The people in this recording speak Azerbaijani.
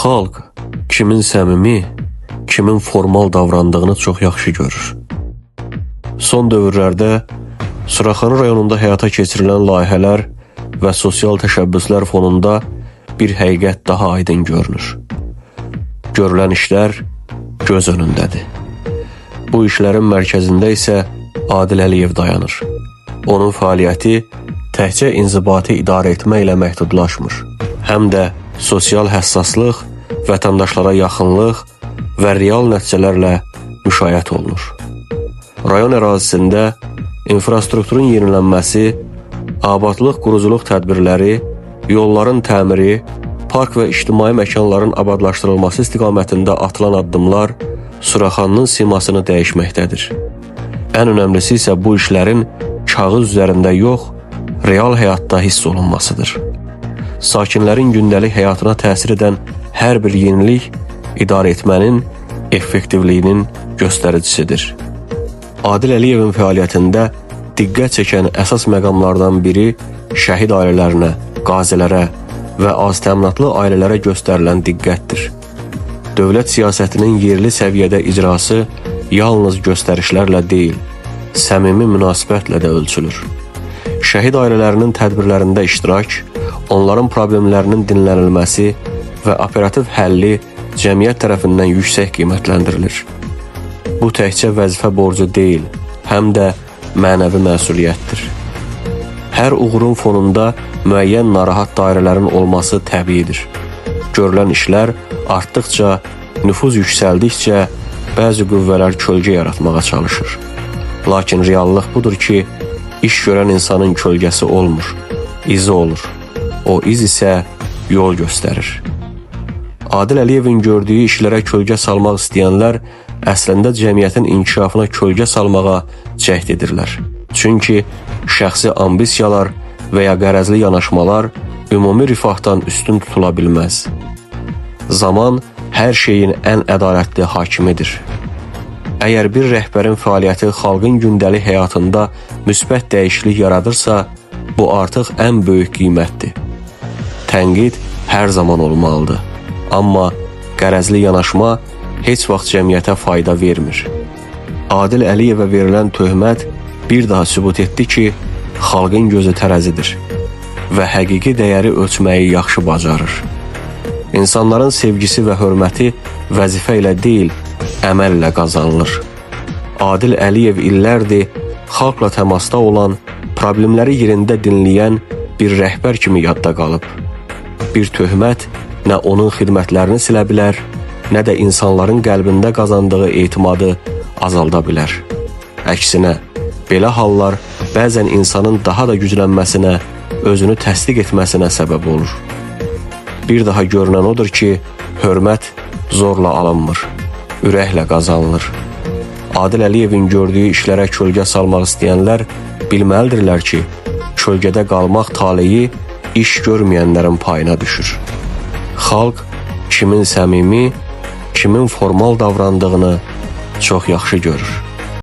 Xalq kimin səmimi, kimin formal davrandığını çox yaxşı görür. Son dövrlərdə Suraxanı rayonunda həyata keçirilən layihələr və sosial təşəbbüslər fonunda bir həqiqət daha aydın görünür. Görülən işlər göz önündədir. Bu işlərin mərkəzində isə Adil Əliyev dayanır. Onun fəaliyyəti təkcə inzibati idarə etmə ilə məhdudlaşmır. Həm də sosial həssaslıq, vətəndaşlara yaxınlıq və real nəticələrlə müşayiət olunur. Rayon ərazisində infrastrukturun yenilənməsi, abadlıq quruculuq tədbirləri, yolların təmiri, park və ictimai məkanların abadlaşdırılması istiqamətində atılan addımlar Suraxanının simasını dəyişməkdədir. Ən önəmlisi isə bu işlərin kağız üzərində yox, real həyatda hiss olunmasıdır. Sakinlərin gündəlik həyatına təsir edən hər bir yenilik idarə etmənin effektivliyinin göstəricisidir. Adil Əliyevin fəaliyyətində diqqət çəkən əsas məqamlardan biri şəhid ailələrinə, qazilərə və az təminatlı ailələrə göstərilən diqqətdir. Dövlət siyasətinin yerli səviyyədə icrası yalnız göstərişlərlə deyil, səmimi münasibətlə də ölçülür. Şəhid ailələrinin tədbirlərində iştirak, onların problemlərinin dinlənilməsi və operativ həlli cəmiyyət tərəfindən yüksək qiymətləndirilir. Bu təkcə vəzifə borcu deyil, həm də mənəvi məsuliyyətdir. Hər uğurun fonunda müəyyən narahat dairələrin olması təbiidir. Görülən işlər artdıqca, nüfuz yüksəldikcə bəzi qüvvələr kölgə yaratmağa çalışır. Lakin reallıq budur ki, iş görən insanın kölgəsi olmur, izi olur. O iz isə yol göstərir. Adil Əliyevin gördüyü işlərə kölgə salmaq istəyənlər əslində cəmiyyətin inkişafına kölgə salmağa cəhd edirlər. Çünki şəxsi ambisiyalar və ya qərəzli yanaşmalar ümumi rifahdan üstün tutula bilməz. Zaman hər şeyin ən ədalətli hakimidir. Əgər bir rəhbərin fəaliyyəti xalqın gündəlik həyatında müsbət dəyişiklik yaradırsa, bu artıq ən böyük qiymətdir. Tənqid hər zaman olmalıdır. Amma qərəzli yanaşma heç vaxt cəmiyyətə fayda vermir. Adil Əliyevə verilən töhmət bir daha sübut etdi ki, xalqın gözü tərəzidir və həqiqi dəyəri ölçməyi yaxşı bacarır. İnsanların sevgisi və hörməti vəzifə ilə deyil, əməllə qazanılır. Adil Əliyev illərdir xalqla təmasda olan, problemləri yerində dinləyən bir rəhbər kimi yadda qalıb. Bir töhmət nə onun xidmətlərini silə bilər, nə də insanların qəlbində qazandığı etimadı azalda bilər. Əksinə, belə hallar bəzən insanın daha da güclənməsinə, özünü təsdiq etməsinə səbəb olur. Bir daha görünən odur ki, hörmət zorla alınmır, ürəklə qazanılır. Adil Əliyevin gördüyü işlərə kölgə salmaq istəyənlər bilməlidirlər ki, kölgədə qalmaq taleyi iş görməyənlərin payına düşür. Xalq kimin səmimi, kimin formal davrandığını çox yaxşı görür.